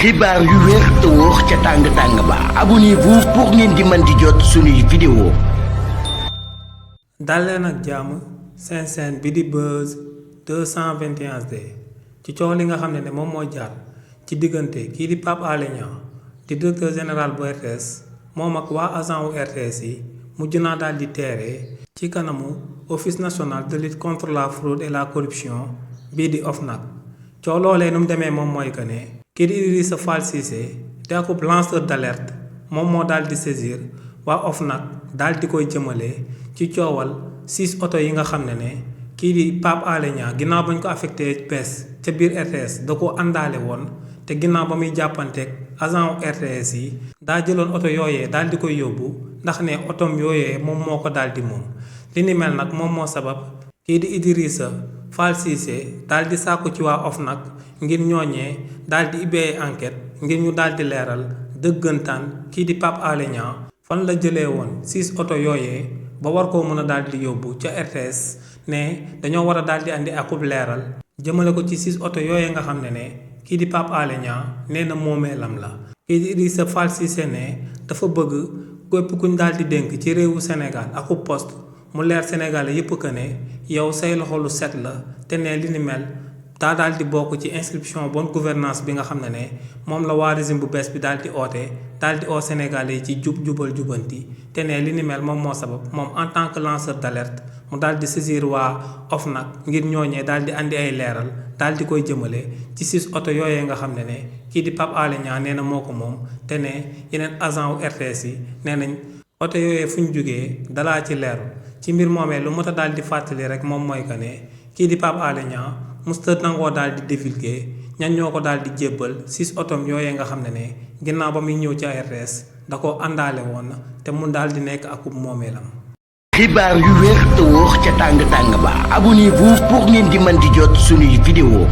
xibaar yu wér te wóor ca tàng ba abonnez-vous pour ngeen di mën di jot suñuy vidéo. daleen ak jàmm seen chaîne bi di Buzz 221D ci coow li nga xam ne moom moo jaar ci diggante kii di Pape Alé Niang di directeur général bu RTS moom ak waa agent wu RTS yi mujj naa daal di teere ci kanamu office national de lutte contre la fraude et la corruption bii di OFNAC. coow loolee nu mu demee moom mooy que ne kii di Idrissa Fall Cissé di akub lanceur d'alerte moom moo daal di saisir waa OFNAC daal di koy jëmale ci coowal 6 oto yi nga xam ne kii di Pape Alé Niang ginnaaw bañ ko affecté bees ca biir RTS da ko àndaale woon te ginnaaw ba muy jàppanteeg agent wu RTS yi daa jëloon oto yooyee daal di koy yóbbu ndax ne otom yooyee moom moo ko daal di moom li ni mel nag moom moo sabab kii di Idrissa Fall Cissé daal di sàkku ci waa OFNAC ngir ñooñee daal di ubbee enquête ngir ñu daal di leeral dëggantaan kii di Pape Alé Niang fan la jëlee woon 6 oto yooyee ba war koo mën a daal di yóbbu ca RTS ne dañoo war a daal di andi akub leeral jëmale ko ci 6 oto yooyee nga xam ne kii di Pape Alé Niang nee na moomeelam la. kii di Idrissa Fall Cissé ne dafa bëgg képp kuñ daal di dénk ci réewu Sénégal akub poste mu leer Sénégalais yépp que ne yow say loxo lu set la te ne li ni mel daa daal di bokk ci inscription bonne gouvernance bi nga xam ne moom la waa régime bu bees bi daal di oote daal di oo Sénégalais yi ci jubal jubanti te ne li ni mel moom moo sabab moom en tant que lanceur d'alerte mu daal di saisir waa OFNAC ngir ñooñee daal di andi ay leeral daal di koy jëmale ci 6 oto yooyee nga xam ne kii di Pape Alé Niang nee na moo ko moom te ne yeneen agent wu RTS yi nee nañ oto yooyee fu ñu jógee dalaa ci leeru ci mbir moomee lu mot a daal di fàttali rek moom mooy que ne kii di Pape Alé Niang musta nangoo daal di divulguer ñan ñoo ko daal di jébbal 6 otom yooyee nga xam ne ginnaaw ba muy ñëw ci RTS da ko àndaale woon te mun daal di nekk akub moomeelam. xibaar yu wér te wóor ca tàng ba abonnez-vous pour ngeen di mën di jot suñuy vidéo.